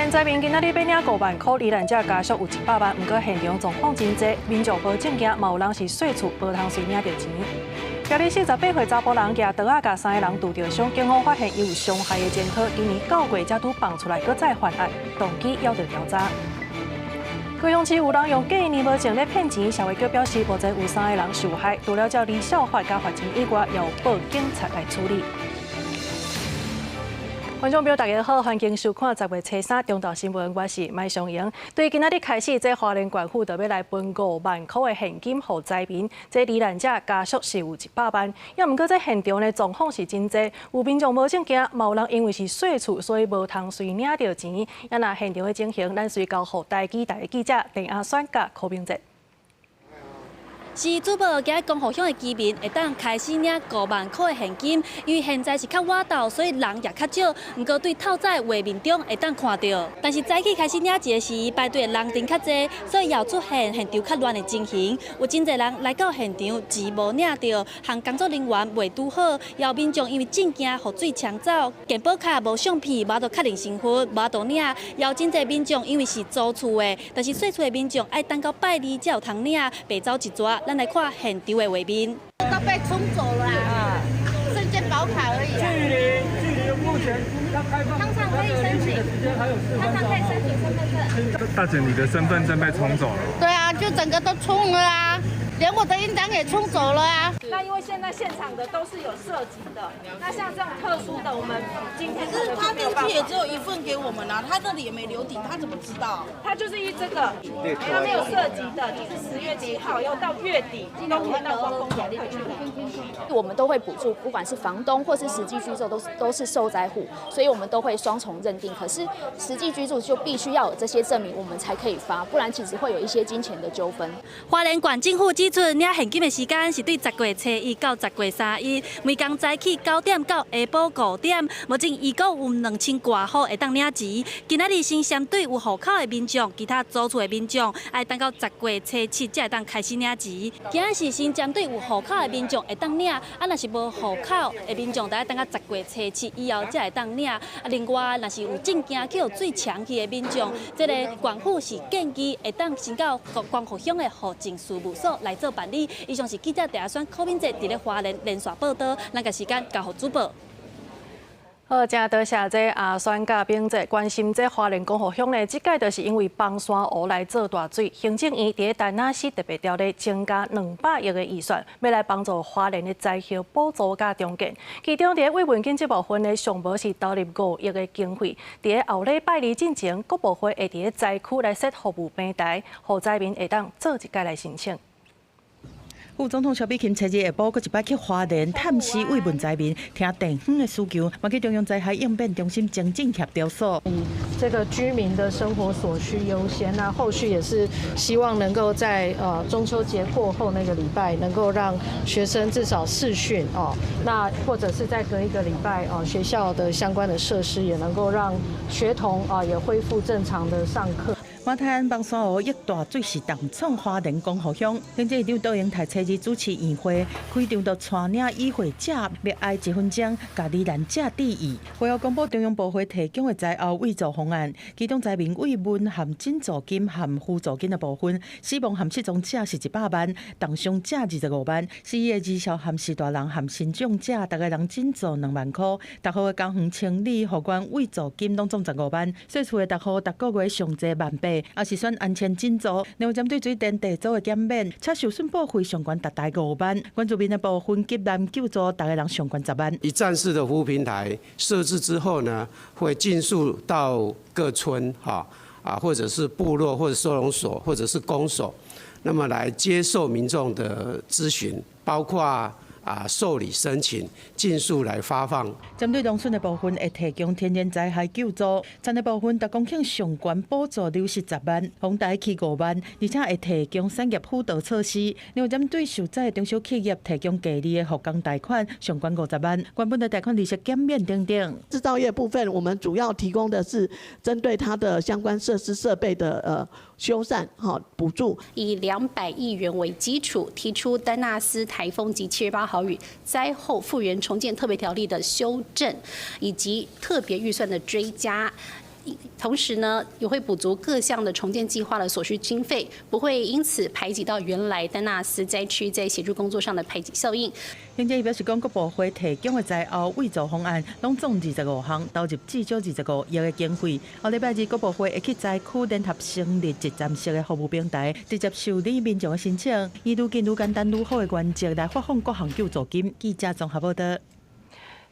蓮災民今仔日欲領5萬箍，罹難者家屬有100萬，毋過現場狀況真濟，民眾無證件，嘛有人是細厝無通隨領著錢。苗栗48歲查埔人舉刀仔共三个人挃著傷，警方發現伊有傷害的前科，今年9月才拄放出來，閣再犯案，動機猶佇調查。高雄市有人用假年無證咧騙錢，社會局表示目前有三个人受害，除了照離消法佮罰錢以外，也有報警察來處理。觀眾朋友，大家好，歡迎收看十月初三中晝新聞，我是麥尚瑩。對今仔日開始，這花蓮縣府就欲來分5萬箍的現金予災民，這罹難者家屬是有100萬。也毋過這現場的狀況是真濟，有民眾無證件，嘛有人因為是細厝，所以無通隨領著錢。啊若現場的情形，咱隨交予台記台的記者鄭阿選佮柯明哲。是主播今光復鄉的居民會當開始領五萬箍的現金，因為現在是較晚到，所以人也較少。毋過對透早的畫面中會當看著，但是早起開始領錢時，排隊的人陣較濟，所以也出現現場較亂的情形。有真濟人來到現場，錢無領著，和工作人員袂拄好，也有民眾因為證件予水沖走，健保卡無相片，無法度確認身份，無法度領。也有真濟民眾因為是租厝的，但是細厝的民眾愛等到拜二才有通領，白走一逝。咱來看現場的畫面。都被沖走了啊！證件保卡而已。距離目前要開放，當場可以申請，當場可以申請身份證。大姐，你的身份證被沖走了？對啊，就整個都沖了啊，連我的印章也沖走了啊。那因為現在現場的都是有設籍的，那像這種特殊的，我們今天可是他登記也只有一份給我們啊，他這裡也沒留底，他怎麼知道？他就是依這個，他沒有設籍的，就是10月7號要到月底都可以到光豐會去領。我們都會補助，不管是房東或是實際居住，都是受災戶，所以我們都會雙重認定。可是實際居住就必須要有這些證明，我們才可以發，不然其實會有一些金錢的糾紛。花蓮縣政府指出，領現金的時間是對10月初一到10月31，每工早起9點到下晡5點，目前預估有2000外戶會當領錢。今仔日先針對有戶口的民眾，其他租厝的民眾，愛等到10月初七才會當開始領錢。今仔是先針對有戶口的民眾會當領，啊，若是無戶口的民眾，就愛等到10月初七以後才會當領。啊，另外，若是有證件去予水沖去的民眾，這個縣府是建議會當先到光復鄉的戶政事務所來做辦理。以上是記者鄭阿選、柯敏哲佇咧花蓮連線報導，咱共時間交予主播。好，真多謝這阿選佮秉哲關心這花蓮光復鄉呢，這擺就是因為枋山湖來做大水，行政院佇咧丹那斯特別條例增加200億的預算，欲來幫助花蓮的災後補助佮重建。其中佇咧慰問金這部分呢，上無是投入5億的經費。佇咧後禮拜二進前，國部會會佇咧災區來設服務平台，予災民會當做一擺來申請。副總統蕭美琴初二下晡，閣一擺去花蓮探視慰問災民，聽地方的需求，嘛去中央災害應變中心精進協調所。以這個居民的生活所需優先，那後續也是希望能夠在中秋節過後那個禮拜，能夠讓學生至少視訊哦，那或者是再隔一個禮拜哦，學校的相關的設施也能夠讓學童啊也恢復正常的上課。馬太鞍枋山湖湧大水是重創花蓮光復鄉，行政院長杜英台初二主持院會，開場就帶領與會者默哀一分鐘，共罹難者致意。會後公布中央部會提供的災後慰助方案，其中災民慰問含津助金含輔助金的部分，死亡含失蹤者是100萬，重傷者25萬，死的兒少含序大人含身障者，逐个人津助2萬箍。逐戶的公園清理、復原慰助金攏總15萬，細厝的逐戶逐個月上濟萬八，也是選安全津助。另外針對水電地租的減免，且受損保費上懸達大5萬，原住民的部分急難救助，逐个人上懸10萬。一站式的服務平台設置之後呢，會盡速到各村哈啊，或者是部落，或者收容所，或者是公所，那麼來接受民眾的諮詢，包括受理申請，盡速來發放。針對農村的部分，會提供天然災害救助；田的部分，逐公頃上懸補助流失10萬，風台起5萬，而且會提供產業輔導措施。另外，針對受災的中小企業，提供低利的復工貸款，上懸50萬，原本的貸款利息減免等等。製造業部分，我們主要提供的是針對它的相關設施設備的修繕哈補助。以200億元為基礎，提出丹娜絲颱風及7月8號雨災後復原重建特別條例的修正，以及特別預算的追加。同時呢，也會補足各項的重建計劃的所需經費，不會因此排擠到原來丹納斯災區在協助工作上的排擠效應。行政院表示講，國部會提供的災後援助方案，攏總25項，投入至少25億的經費。後禮拜二，國部會會去災區聯合成立一站式的服務平台，直接受理民眾的申請，以愈緊愈簡單愈好的原則來發放各項救助金。記者綜合報道。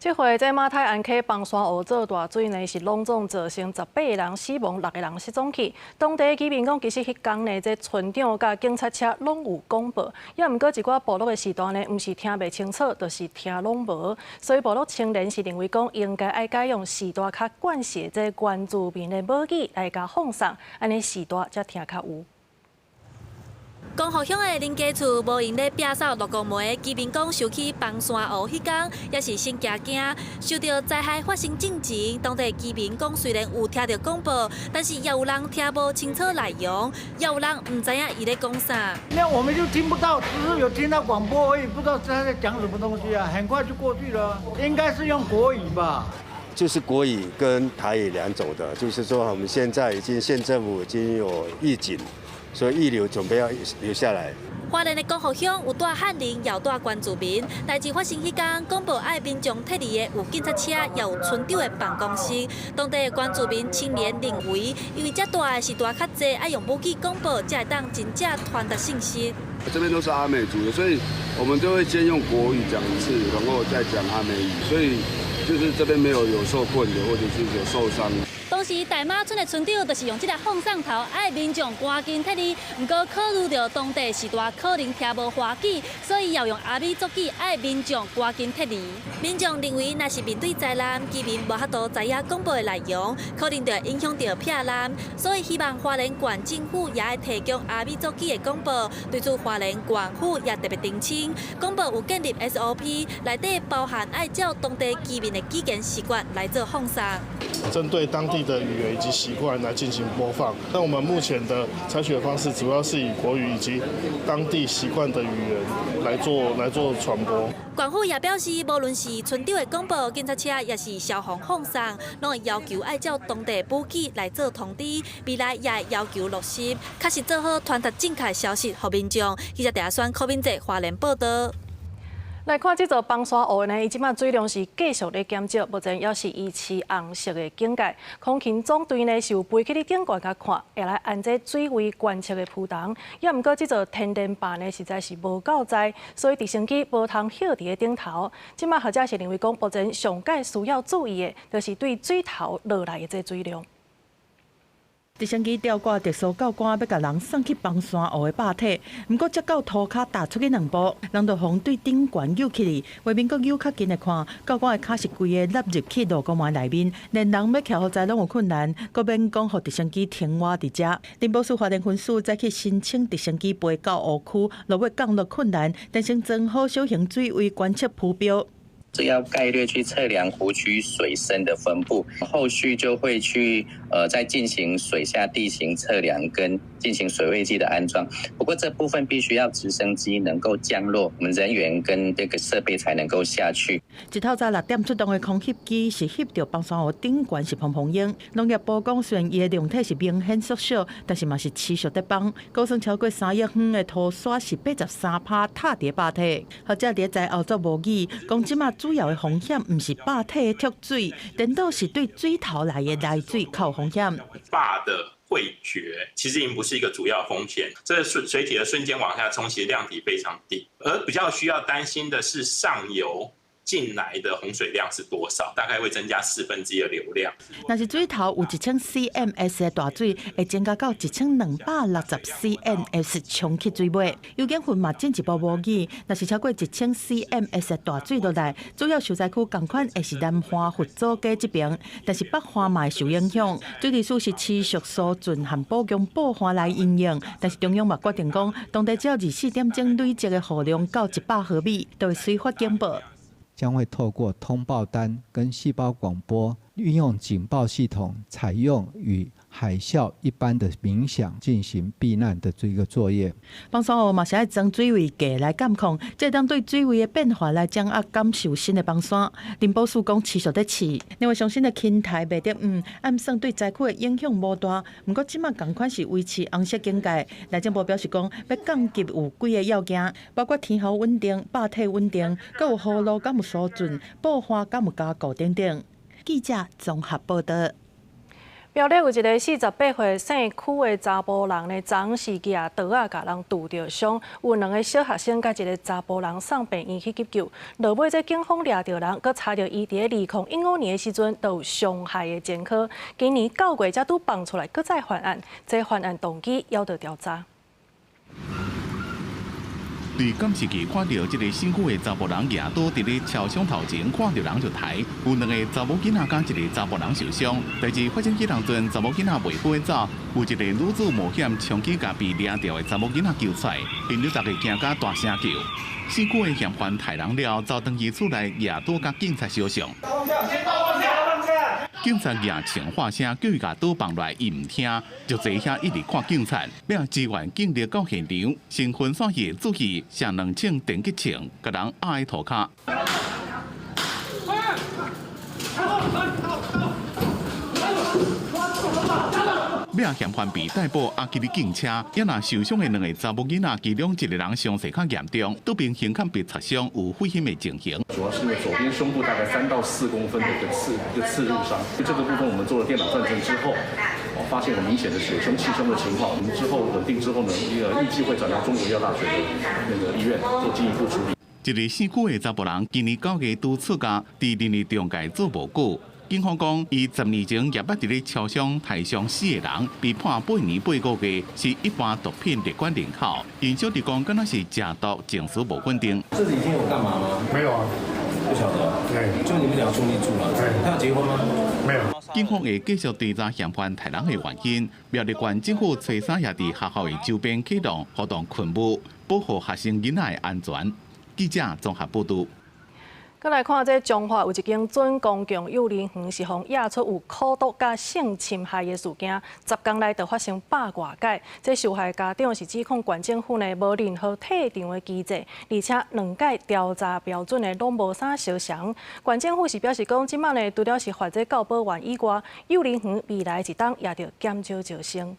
這回這馬太鞍溪崩山湖做大水呢，是攏總造成18個人死亡，6個人失蹤去。當地居民講，其實彼工呢，這村長佮警察車攏有廣播，也毋過一寡部落的時段呢，毋是聽袂清楚，就是聽攏無。所以部落青年是認為講，應該愛改用時代較慣勢這原住民的母語來共放送，按呢時代才聽較有。光復鄉的林家厝無閒咧摒掃六公梅，居民講想起崩山湖彼工，也是心驚驚。受著災害發生進前，當地居民講雖然有聽著廣播，但是也有人聽無清楚內容，也有人毋知影伊咧講啥。那我們就聽不到，只是有聽到廣播而已，不知道他在講什麼東西啊，很快就過去了。應該是用國語吧？就是國語跟台語兩種的，就是說我們現在已經縣政府已經有預警。所以預留準備要留下來。花蓮的光復鄉有住漢人，也有住原住民。代誌發生彼工，廣播愛民眾撤離的有警察車，也有村長的辦公室。當地的原住民青年認為，因為遮住的是大較濟，愛用母語廣播，才會當真正傳達信息。這邊都是阿美族的，所以我們都會先用國語講一次，然後再講阿美語。所以就是這邊沒有有受困的，或者是有受傷。當時大馬村的村長就是用這个放送頭，愛民眾趕緊撤離。毋過考慮著當地時代可能聽無華語，所以要用阿美族語愛民眾趕緊撤離。民眾認為，若是面對災難，居民無法度知影廣播的內容，可能就會影響著避難，所以希望花蓮縣政府也會提供阿美族語的廣播。對此，花蓮縣府也特別澄清，廣播有建立 SOP，內底包含愛照當地居民的語言習慣來做放送。針對當地的語言以及習慣來進行播放。那我們目前的採取的方式，主要是以國語以及當地習慣的語言來做傳播。縣府也表示，無論是村長的廣播、警察車，抑是消防放送，攏會要求愛照當地母語來做通知。未來也會要求落實，確實做好傳達正確消息予民眾。記者鄭選柯敏哲花蓮報道。來看這座崩山湖呢，伊這擺水量是繼續咧減少，目前猶是維持紅色的警戒。空勤總隊呢是有飛去咧頂懸共看，會來安這水位觀測的浮筒。也毋過這座天然壩呢實在是無夠載，所以直升機無通歇佇咧頂頭。這擺學者是認為講，目前上蓋需要注意的，就是對水頭落來的這水量。直升機吊掛特殊吊桿，欲共人送去崩山湖的壩體。毋過，才到塗跤踏出去兩步，人就予對頂懸扭起去。畫面閣扭較近來看，吊桿的跤是規个納入去路公園內面，連人欲徛予在攏有困難，閣免講予直升機停倚佇遮。林寶樹花蓮分署早去申請直升機飛到湖區，落尾降落困難，但先裝好小型水位觀測浮標。這要概略去測量湖區水深的分布，後續就會去再進行水下地形測量跟進行水位計的安裝。不過這部分必須要直升機能夠降落，我們人員跟這個設備才能夠下去。一透早6點出動的空翕機是翕著崩山湖頂懸是蓬蓬湧。農業部講，雖然伊的量體是明顯縮小，但是嘛是持續咧崩。估算超過3億遠的土沙是83%塌佇壩體。學者佇災後做模擬，講這馬主要的風險毋是壩體的蓄水，顛倒是對水頭來的來水較有風險。壩的潰決其實已經不是一個主要風險，這個水體的瞬間往下衝，其實量體非常低，而比較需要擔心的是上游進來的洪水量是多少，大概會增加1/4的流量。若是水頭有1000 CMS 的大水，會增加到1260 CMS 衝去水尾。尤建芬嘛進一步模擬，若是超過1000 CMS 的大水落來，主要受災區仝款會是南橫佛祖街這邊，但是北橫嘛會受影響。水利署是持續疏浚和補強補岸來因應，但是中央嘛決定講，當地只要24點鐘累積的雨量到100毫米，就會隨發警報。將會透過通報單跟細胞廣播，運用警報系統，採用與海嘯一般的鳴響進行避難的這個作業。崩山湖嘛是愛裝水位計來監控，這當對水位的變化來掌握感受新的崩山。林寶樹講持續咧試，另外上新的輕台袂得按算對災區的影響無大，毋過這馬仝款是維持紅色警戒。內政部表示講，欲降級有幾个要件，包括天候穩定、壩體穩定，閣有河路敢有疏浚、布花敢有加固等等。記者綜合報導。苗栗有一个48歲姓許的查埔人呢，昨時舉刀仔共人挃著傷，有兩个小學生佮一个查埔人送病院去急救。落尾這警方掠著人，閣查著伊佇2015年的時陣就有傷害的前科，今年9月才拄放出來，閣再犯案，這犯案動機猶佇調查。對監視器看著這个姓許的查埔人舉刀佇咧超商頭前，看著人就刣，有兩个查某囡仔佮一个查埔人受傷。代誌發生彼當陣，查某囡仔袂赴走，有一个女子冒險衝去共被掠著的查某囡仔救出來，現場大家驚甲大聲叫。姓許的嫌犯刣人了，走轉去厝內舉刀佮警察相向。警察舉槍喊聲叫伊共刀放落來，伊毋聽，就坐遐一直看警察。欲支援警力到現場，先分散伊的注意，射兩槍電擊槍，共人壓佇塗跤。尾仔嫌犯被逮捕，押去咧警車。也若受傷的兩个查某囡仔，其中一个人傷勢較嚴重，倒邊胸坎被擦傷，有危險的情形。主要是因為左邊胸部大概3到4公分的一個刺入傷，這個部分我們做了電腦斷層之後，發現很明顯的血胸、氣胸的情況。我們之後穩定之後呢，預計會轉到中國醫藥大學的那個醫院做進一步處理。一个姓許的查埔人，今年9月拄出監，佇林立中介做無久。警方講，伊10年前也捌佇咧超商刣傷四个人，被判8年8個月，是一般毒品列管人口。𪜶小弟講，敢若是食毒，情緒無穩定。這幾天有幹嘛嗎？沒有啊，不曉得。對，就你們兩兄弟住嘛。對。他有結婚嗎？沒有。警方會繼續追查嫌犯刣人的原因。苗栗縣政府初三也佇學校的周邊啟動活動勤務，保護學生囡仔的安全。記者綜合報導。閣來看這彰化有一間準公共幼兒園是予驗出有苦毒佮性侵害的事件，10天內就發生百外改。這受害家長是指控縣政府呢無任何退場的機制，而且兩屆調查標準呢攏無啥相仝。縣政府是表示講，這擺呢除了是罰這教保員以外，幼兒園未來一冬也著減少招生。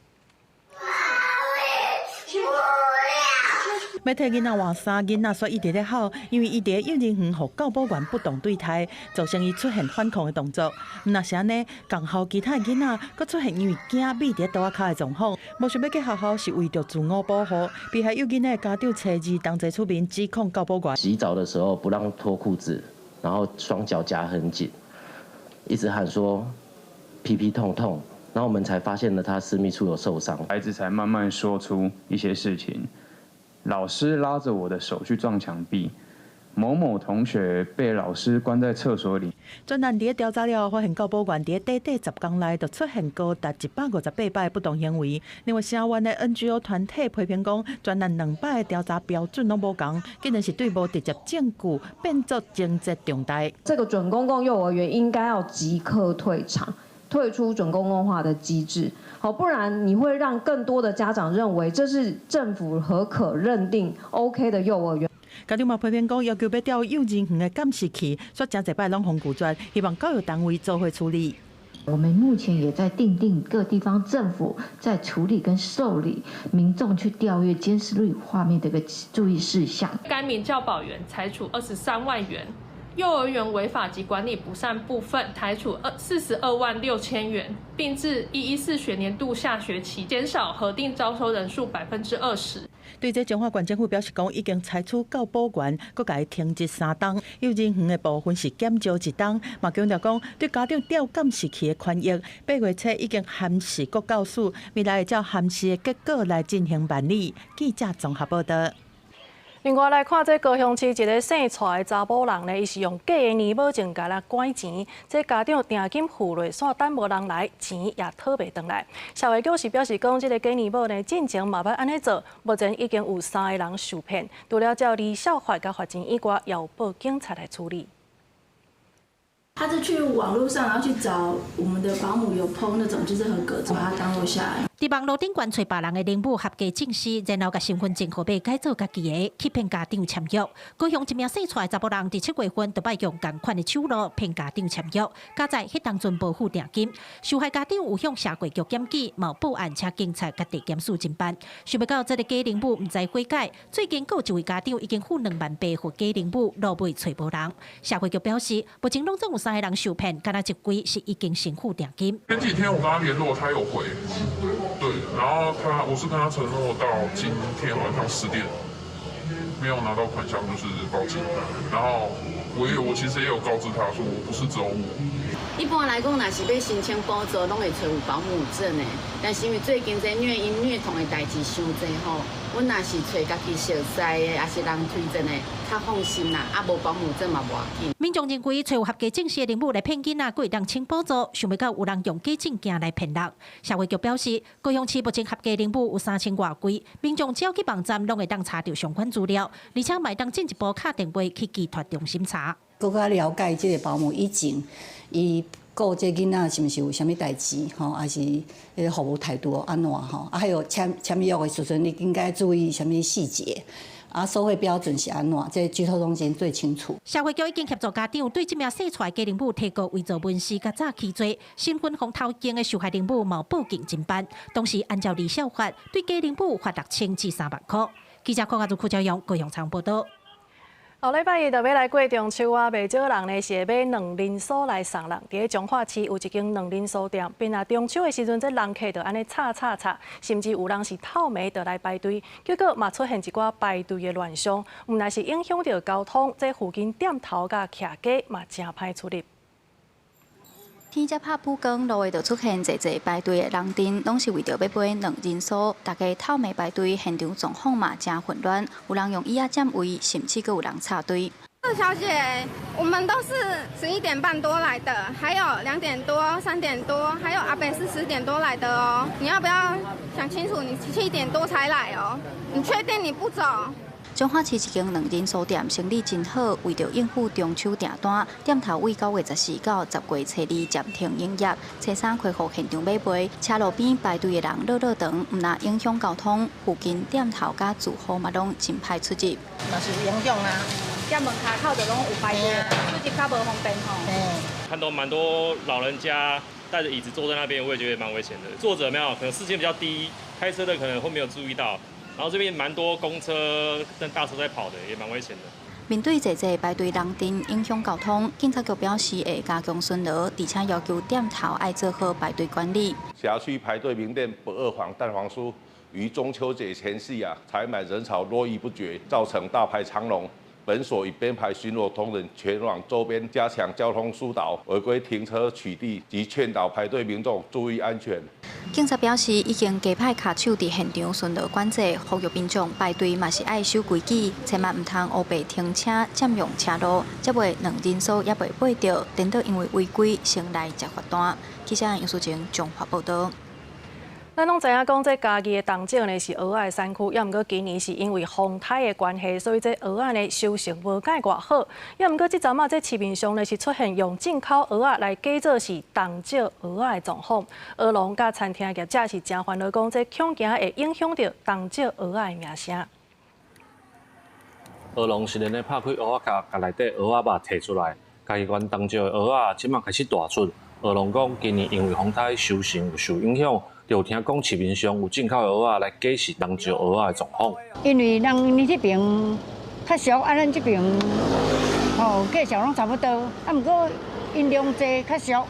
欲替囡仔換衫，囡仔煞一直咧哭，因為伊佇幼兒園予教保員不當對待，造成伊出現反抗的動作。若是按呢，仝校其他囡仔閣出現因為驚覕佇桌仔跤的狀況，無想欲去學校是為著自我保護。被害幼囡仔的家長初二同齊出面指控教保員。洗澡的時候不讓脫褲子，然後雙腳夾很緊，一直喊說屁屁痛痛，然後我們才發現了他私密處有受傷，孩子才慢慢說出一些事情。老師拉着我的手去撞牆壁，某某同學被老師關在廁所裡。專案佇咧調查了後，發現教保員佇咧短短10天內就出現高達158擺不當行為。另外，聲援的 NGO 團體批評講，專案兩擺的調查標準攏無仝，竟然是對無直接證據變作情節重大。這個準公共幼兒園應該要即刻退場。退出準公共化的機制，好，不然你會讓更多的家長認為這是政府核可認定 OK 的幼兒園。家長嘛批評講，要求欲調幼兒園的監視器，煞誠濟擺攏予拒絕，希望教育單位做伙處理。我們目前也在訂定各地方政府在處理跟受理民眾去調閱監視錄畫面的一個注意事項。該名教保員裁處23萬元。幼兒園違法及管理不善部分，裁處42萬6千元，並自114學年度下學期減少核定招收人數20%。對這彰化縣政府表示講，已經採取教保員，閣共伊停職3冬，幼兒園的部分是減招1冬，嘛強調講對家長調監視器的權益，8月初已經函示國教署，未來會照函示的結果來進行辦理。記者綜合報導。另外來看，這高雄市一个姓蔡的查某人呢，伊是用假的年保證共人拐錢，這家長定金付落，煞等無人來，錢也討袂轉來。社會局是表示講，這个假年保呢，進前嘛捌按呢做，目前已經有3个人受騙，除了照離校罰佮罰錢以外，也有報警察來處理。他是去網路上，然後去找我們的保姆有 PO 那種，就是合格，把它 download 下來。佇網路頂懸揣別人的靈母合格證書，然後共身份證號碼改做家己的，欺騙家長簽約。高雄一名姓蔡的查埔人，佇7月份就擺用仝款的手路騙家長簽約，佳哉彼當陣無付訂金，受害家長有向社會局檢舉，嘛有報案，請警察佮地檢署偵辦。想袂到這个假靈母毋知悔改，最近閣有一位家長已經付2萬8予假靈母，落尾揣無人。社會局表示，目前攏總有三个人受騙，敢若一位是已經先付訂金。前幾天我跟他聯絡，他有回，對，然後我是跟他承諾到今天晚上10點，沒有拿到款項就是報警，然後我其實也有告知他說，我不是只有我。一般來講，若是欲申請補助，攏會揣有保姆證的。但是因為最近這虐嬰虐童的代誌傷濟吼，阮若是揣家己熟似的，抑是人推薦的，較放心啦。啊，無保姆證嘛無要緊。民眾認為揣有合格證書的靈母來騙囡仔，閣會當請補助，想袂到有人用假證件來騙人。社會局表示，高雄市目前合格靈母有3000外位，民眾只要去網站，攏會當查著相關資料，而且嘛會當進一步敲電話去寄託中心查。閣較了解這个保姆以前，伊顧這囡仔是毋是有啥物代誌吼，抑是彼个服務態度按怎吼？啊，還有簽簽約的時陣，你應該注意啥物細節？啊，收費標準是按怎？這居托中心最清楚。社會局已經協助家長對這名姓蔡的假靈母提告偽造文書佮詐欺罪，身份予偷經的受害靈母嘛報警偵辦，同時按照兒少法對假靈母罰6000至3萬塊。記者柯家祖、柯朝陽高雄場報道。後禮拜一就欲來過中秋啊，袂少人呢是會買卵仁酥來送人。佇咧彰化市有一間卵仁酥店，平若中秋的時陣，這人客就按呢插插插，甚至有人是透暝就來排隊，結果嘛出現一寡排隊的亂象，毋但是影響著交通，這附近店頭佮徛家嘛誠歹出入。天才拍曝光，路下就出現濟濟排隊的人陣，攏是為著欲買卵仁酥。大家透暝排隊，現場狀況嘛誠混亂，有人用椅仔佔位，甚至閣有人插隊。小姐，我們都是11點半多來的，還有2點多、3點多，還有阿伯是10點多來的哦。你要不要想清楚？你7點多才來哦，你確定你不走？彰化市一間卵仁酥店生意真好，為著應付中秋訂單，店頭為9月14到10月初2暫停營業。初三恢復現場買賣，車路邊排隊的人落落長，毋但影響交通，附近店頭佮住戶嘛攏真歹出入。嘛是有影響啊，店門口就攏有排隊，出入較無方便吼。看到蠻多老人家帶著椅子坐在那邊，我也覺得蠻危險的。坐著沒有，可能視線比較低，開車的可能會沒有注意到。然後這邊蠻多公車跟大車在跑的，也蠻危險的。面對濟濟排隊人陣影響交通，警察局表示會加強巡邏，而且要求店頭愛做好排隊管理。轄區排隊名店不二黃蛋黃酥於中秋節前夕啊，採買人潮絡繹不絕，造成大排長龍。本所已編排巡邏同仁前往周邊加強交通疏導、違規停車取締及勸導排隊民眾注意安全。警察表示，已經加派跤手佇現場巡邏管制，呼籲民眾排隊嘛是愛守規矩，千萬毋通烏白停車佔用車路，才袂卵仁酥猶未買著，顛倒因為違規先來食罰單。記者楊淑晴綜合報道。咱攏知影講，這嘉義的東石呢是蚵仔的產區，猶毋過今年是因為風颱的關係，所以這蚵仔呢收成無蓋偌好。猶毋過這陣仔這市面上呢是出現用進口蚵仔來假做是東石蚵仔的狀況，蚵農佮餐廳業者是誠煩惱，講這恐驚會影響著東石蚵仔的名聲。蚵農是連咧拍開蚵仔殼，共內底蚵仔肉提出來。嘉義縣東石的蚵仔這馬開始大出。蚵農講，今年因為風颱收成有受影響。就聽講市面上有進口的蚵仔來假是東石蚵仔的狀況。因為人𪜶這爿較俗，啊，咱這爿吼價錢攏差不多，啊，毋過𪜶量濟較俗，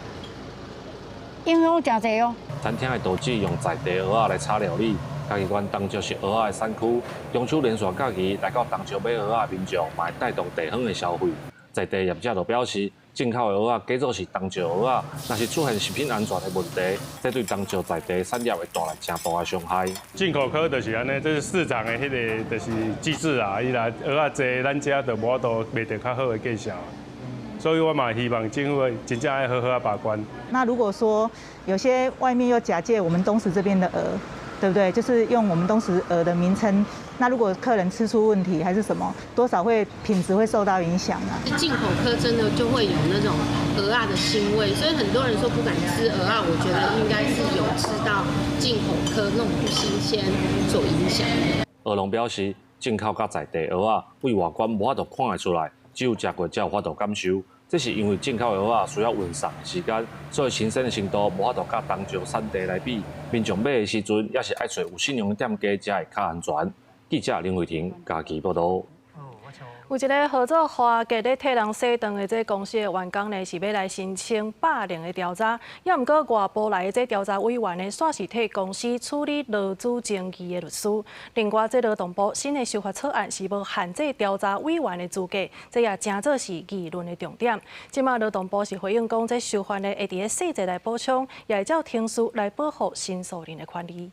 影響誠濟哦。餐廳的導致用在地蚵仔來炒料理，嘉義縣東石是蚵仔的產區，中秋連續假期來到東石買蚵仔的民眾，嘛會帶動地方的消費。在地業者就表示，進口的蚵仔假做是東石蚵仔，若是出現食品安全的問題，這對東石在地產業會帶來誠大的傷害。進口科就是按呢，這是市場的彼个就是機制啊，伊若蚵仔濟，咱遮就無法度賣著較好的價錢。所以我嘛希望政府真正愛好好仔把關。那如果說有些外面又假借我們東石這邊的蚵，對不對？就是用我們東石鵝的名稱，那如果客人吃出問題還是什麼，多少會品質會受到影響啊。進口蚵真的就會有那種蚵仔的腥味，所以很多人說不敢吃蚵仔，我覺得應該是有吃到進口蚵那種不新鮮所影響。蚵農表示，進口佮在地蚵仔對外觀無法度看會出來，只有食過才有法度感受。這是因為進口的蚵仔需要運送的時間，所以新鮮的程度無法度佮東石產地來比。民眾買的時陣也是愛揣有信用的店家才會較安全。記者林慧婷嘉義報導。有一个合作華傑咧替人洗搥的這公司的員工呢，是欲來申請霸凌的調查，猶毋過外部來的這調查委員呢，煞是替公司處理勞資爭議的律師。另外，這勞動部新的修法草案是無限制調查委員的資格，這也成做是議論的重點。這馬勞動部是回應講，這修法呢會佇咧細節來補充，也會照程序來保護申訴人的權利。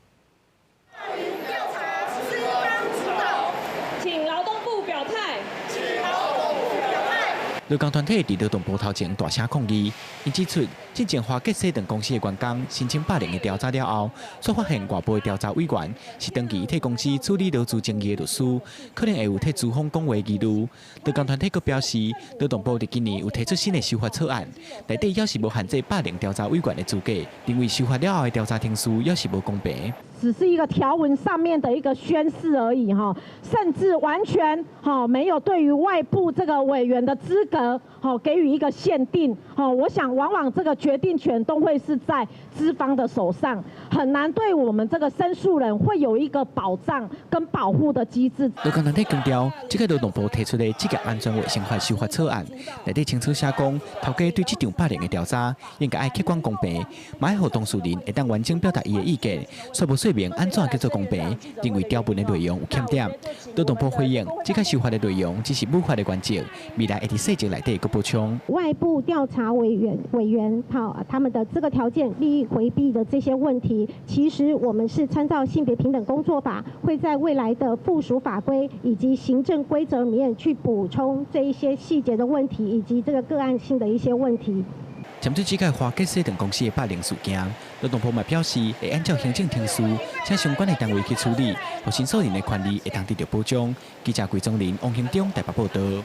勞工團體佇勞動部頭前大聲抗議，𪜶指出，進前華傑洗搥公司的員工申請霸凌的調查了後，煞發現外部的調查委員是長期替公司處理勞資爭議的律師，可能會有替資方講話疑慮。勞工團體閣表示，勞動部佇今年有提出新的修法草案，內底猶是無限制霸凌調查委員的資格，認為修法了後的調查程序猶是無公平。只是一個條文上面的一個宣示而已，哈，甚至完全哈沒有對於外部這個委員的資格，哈給予一個限定，哈，我想往往這個決定權都會是在資方的手上，很難對我們這個申訴人會有一個保障跟保護的機制。勞工團體強調，這個勞動部提出的職業安全衛生法修法草案，內底清楚寫講，頭家對這場霸凌的調查應該愛客觀公平，嘛愛予當事人會當完整表達伊的意見，煞無說明按怎叫做公平，認為條文的內容有欠點。勞動部回應，這個修法的內容只是母法的原則，未來會佇細節內底閣補充。外部調查委員，好，他們的這個條件、利益迴避的這些問題，其實我們是參照性別平等工作法，會在未來的附屬法規以及行政規則裡面去補充這一些細節的問題，以及這個個案性的一些問題。針對這個華傑洗搥公司的霸凌事件，勞動部嘛表示會按照行政程序，請相關的單位去處理，予申訴人的權利會當得到保障。記者桂宗林、王興中台北報導。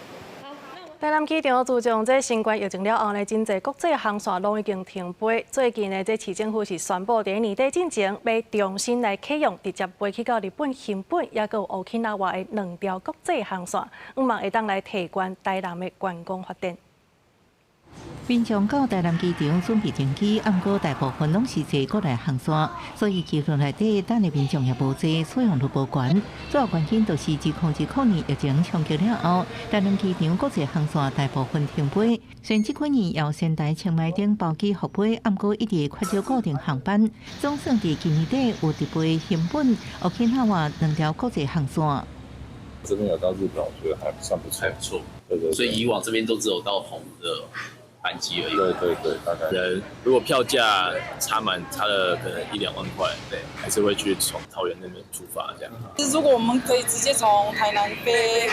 台南機場自從這新冠疫情了後呢，真濟國際航線攏已經停飛。最近呢，這市政府是宣布佇年底進前欲重新來啟用，直接飛去到日本熊本，抑閣有沖繩的兩條國際航線，向望會當來提懸台南的觀光發展。民眾到台南機場準備登機，毋過大部分攏是坐國內航線，所以機場內底等的民眾也無濟，使用率無懸。主要原因就是2020年疫情衝擊了後，台南機場國際航線大部分停飛。雖然這幾年由仙台、清邁等包機復飛，毋過一直缺少固定航班。總算佇今年底有直飛熊本、沖繩兩條國際航線。這邊有到日本，我覺得還算不錯，不錯。對對對。所以以往這邊都只有到澎湖的班機而已。對對對，大概。人如果票價差了可能1、2萬塊，對，還是會去從桃園那邊出發這樣。如果我們可以直接從台南飛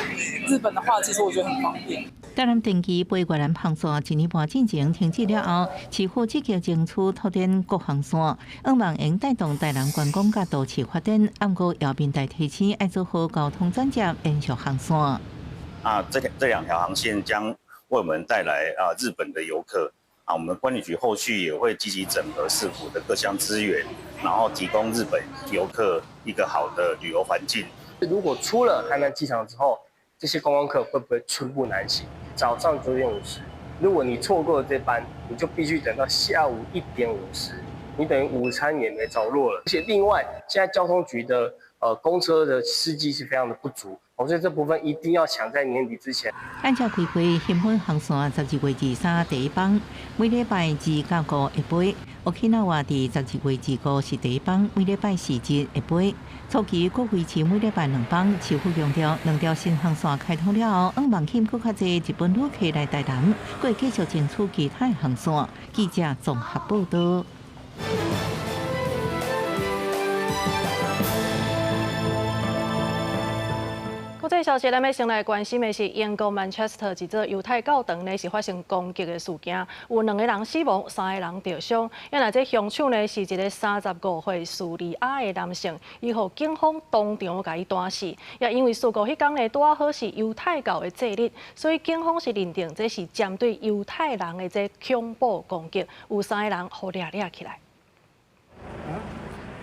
日本的話，其實我覺得很方便。台南定期飛越南航線一年半進前停止了後，市府積極爭取拓展國航線，向望會帶動台南觀光佮都市發展。毋過姚明代提醒，愛做好交通轉接，延續航線。啊，這兩條航線將為我們帶來日本的遊客啊，我們管理局後續也會積極整合市府的各項資源，然後提供日本遊客一個好的旅遊環境。如果出了台南機場之後，這些觀光客會不會寸步難行？早上9點50，如果你錯過了這班，你就必須等到下午1點50，你等於午餐也沒着落了。而且另外，現在交通局的公車的司機是非常的不足，所以這部分一定要搶在年底之前。按照規劃，熊本航線12月23第一班，每禮拜2到5會飛；沖繩佇12月25是第一班，每禮拜4日會飛。初期閣維持每禮拜2班，市府強調兩條新航線開通了後，向望吸引閣較濟日本旅客來台南，閣會繼續爭取其他的航線。記者綜合報導。國際消息，咱欲先來關心的是英國曼徹斯特一座猶太教堂呢是發生攻擊的事件，有兩个人死亡，三个人著傷。原來這兇手呢是一个35歲敘利亞的男性，伊予警方當場共伊彈死。也因為事故彼工呢拄好是猶太教的祭日，所以警方是認定這是針對猶太人的這恐怖攻擊，有三个人予掠掠起來。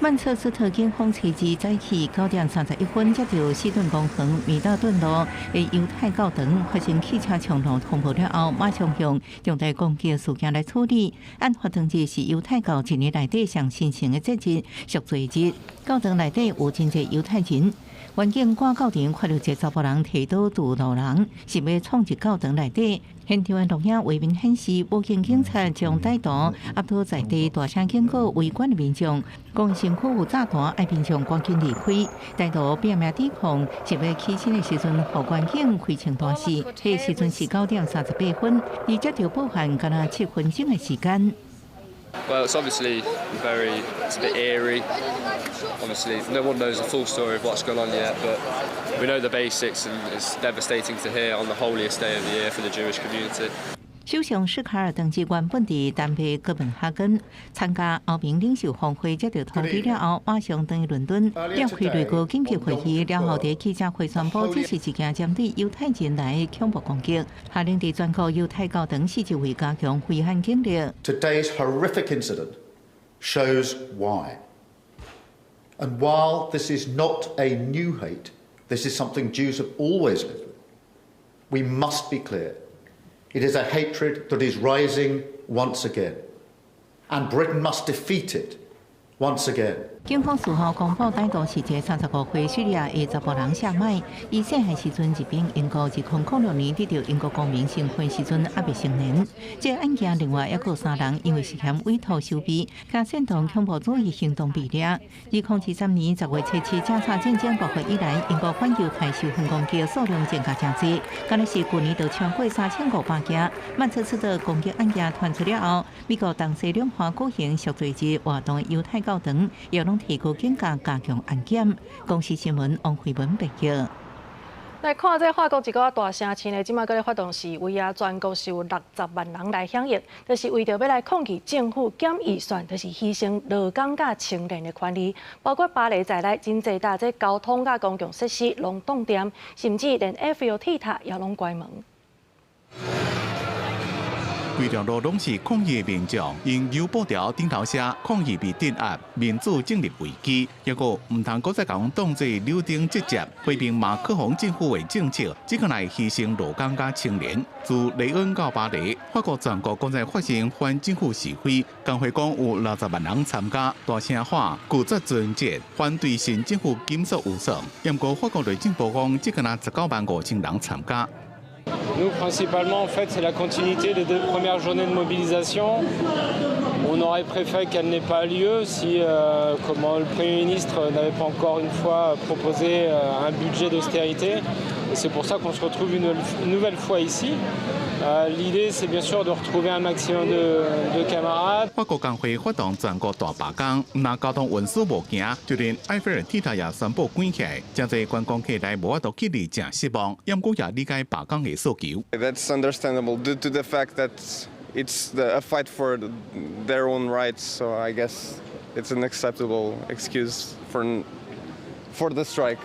曼徹斯特警方初二早起9點31分，接到西頓公園米大頓路的猶太教堂發生汽車衝撞通報了後，馬上用重大攻擊事件來處理。案發當日是猶太教一年內底上神聖的節日——贖罪日。教堂內底有真濟猶太人。員警趕到場，看著一个查埔人提刀堵路人，想欲衝入教堂內底。現場的錄影畫面顯示，武裝警察將歹徒壓倒在地，大聲警告圍觀的民眾，講身軀有炸彈，愛民眾趕緊離開。歹徒拼命抵抗，想欲起身的時陣，予員警開槍彈死。彼時陣是9點38分，離接著報案敢若7分鐘的時間。 Well, it's obviously very, it's a bit eerie. Obviously, no one knows the full story of what's gone on yet, but we know the basics, and it's devastating to hear on the holiest day of the year for the Jewish community. 首相史卡爾當日原本佇丹麥哥本哈根參加歐盟領袖峰會，接到通知了後，馬上轉去倫敦，召開內閣緊急會議。了後，佇記者會宣布，這是一件針對猶太人來的恐怖攻擊，下令佇全國猶太教堂四周圍加強維安警力。 Today's horrific incident shows why. And while this is not a new hate, this is something Jews have always lived with. We must be clear. It is a hatred that is rising once again, and Britain must defeat it once again. 警方事後公布，歹徒是一个35歲敘利亞的查埔人夏麥。伊細漢時陣入境英國，2006年得著英國公民身份時陣猶未成年。這個案件另外猶閣有三人因為涉嫌委託收備，佮煽動恐怖主義行動被掠。2023年10月7日，加沙戰爭爆發以來，英國反猶太仇恨攻擊數量增加誠濟，敢若是舊年就超過3500件。曼徹斯特攻擊案件傳出了後，美國東西兩岸舉行贖罪日活動的猶太教堂，也攏提高警覺，加強安檢。公視新聞王慧文報道。來看這法國一个大城市呢，這馬閣咧發動示威啊，全國是有60萬人來響應，就是為著欲來抗議政府減預算，就是犧牲勞工佮青年的權利，包括巴黎在內，真濟搭這交通佮公共設施攏凍電，甚至連埃菲爾鐵塔也攏關門。規條路攏是抗議的民眾，用油布條頂頭寫抗議被鎮壓，民主進入危機。抑閣毋通閣再共當做柳丁直接批評馬克宏政府的政策，這個來犧牲勞工佮青年。自雷恩到巴黎，法國全國閣再發生反政府示威，工會講有60萬人參加，大聲喊拒絕存折，反對新政府緊縮預算。毋過法國內政部講，只敢若19萬5千人參加。 Nous, principalement, en fait, c'est la continuité des deux premières journées de mobilisation. On aurait préféré qu'elle n'ait pas lieu si comment, le Premier ministre n'avait pas encore une fois proposé un budget d'austérité. Et c'est pour ça qu'on se retrouve une nouvelle fois ici. L'idée, c'est bien sûr de retrouver un maximum de camarades. 法國工會發動全國大罷工，毋但交通運輸無行，就連埃菲爾鐵塔也宣布關起來，誠濟觀光客來無法度去哩，誠失望。毋過也理解罷工的訴求。 That's understandable due to the fact that it's a fight for their own rights. So I guess it's an acceptable excuse for the strike.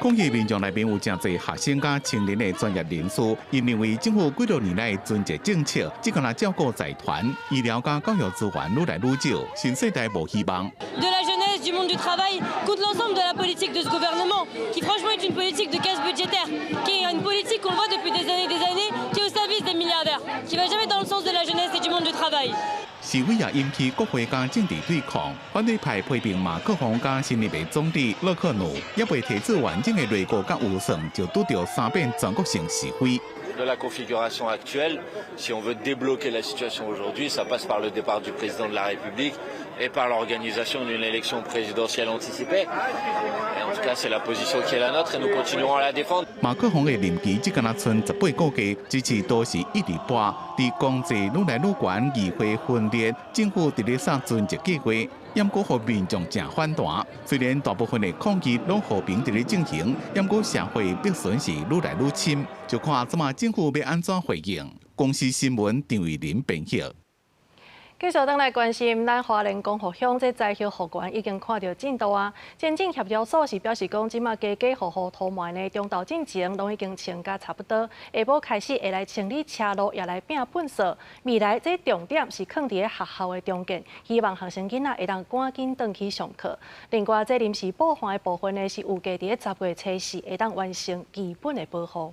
抗議民眾內面有誠濟學生佮青年的專業人士，𪜶認為政府幾多年來存折政策，只敢若照顧財團、醫療佮教育資源愈來愈少，新世代無希望。 De la jeunesse, du monde du travail, contre l'ensemble de la politique de ce gouvernement, qui franchement est une politique de casse budgétaire, qui est une politique qu'on voit depuis des années et des années, qui est au service des milliardaires, qui va jamais dans le sens de la jeunesse et du monde du travail. 示威也引起國會佮政治對抗，反對派批評馬克宏佮新任的總理勒克努，猶未提出完整的內閣佮預算，就拄著三遍全國性示威。 De la configuration actuelle, si on veut débloquer la situation aujourd'hui, ça passe par le départ du président de la République et par l'organisation d'une élection présidentielle anticipée. Et en En tout cas, c'est la position qui est la nôtre et nous continuerons à la défendre. 馬克宏的任期只敢若賰18個月，支持度是一直跋。佇經濟愈來愈懸，議會分裂，政府佇咧殺存一計劃，猶閣予民眾誠反彈。雖然大部分的抗議攏和平佇咧進行，猶閣社會逼損是愈來愈深，就看這馬政府欲按怎回應。公視新聞張慧琳編譯。繼續轉來關心，咱花蓮光復鄉這災後復原已經看著進度啊。前進協調所是表示講，這馬家家戶戶塗抹呢，中晝進前攏已經清甲差不多，下晡開始會來清理車路，也來摒糞掃。未來這重點是囥佇咧學校的重建，希望學生囡仔會當趕緊轉去上課。另外，這臨時補還的部分呢，是預計佇咧10月初四會當完成基本的保護。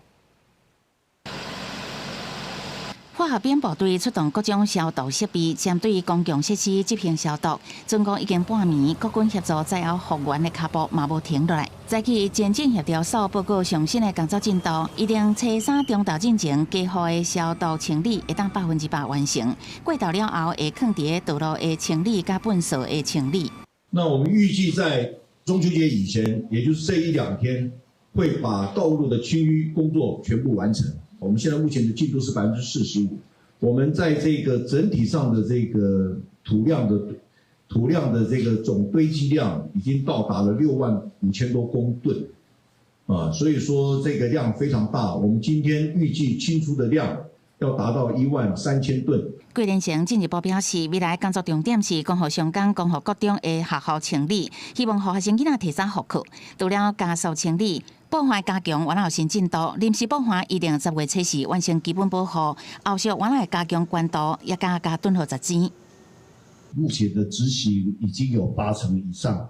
化學兵部隊出動各種消毒設備，針對公共設施執行消毒。總共已經半暝，國軍協助災後復原的腳步嘛無停落來。早起前進協調所報告上新的工作進度，預定初三中晝進前，家戶的消毒清理會當100%完成。過晝了後，會囥佇咧道路的清理佮糞掃的清理。那我們預計在中秋節以前，也就是這一兩天，會把道路的清淤工作全部完成。我們現在目前的進度是45%，我們在這個整體上的這個土量的這個總堆積量已經到達了6萬5千多公噸，啊，所以說這個量非常大。我們今天預計清除的量要達到1萬3千噸。桂連成進一步表示，未來工作重點是光復鄉港、光復國中的學校清理，希望予學生囡仔提早復課。除了加速清理，補還加強，原來有新進度，臨時補還一定10月初四完成基本保護，後續原來加強關注，也加加頓號十錢。目前的執行已經有8成以上，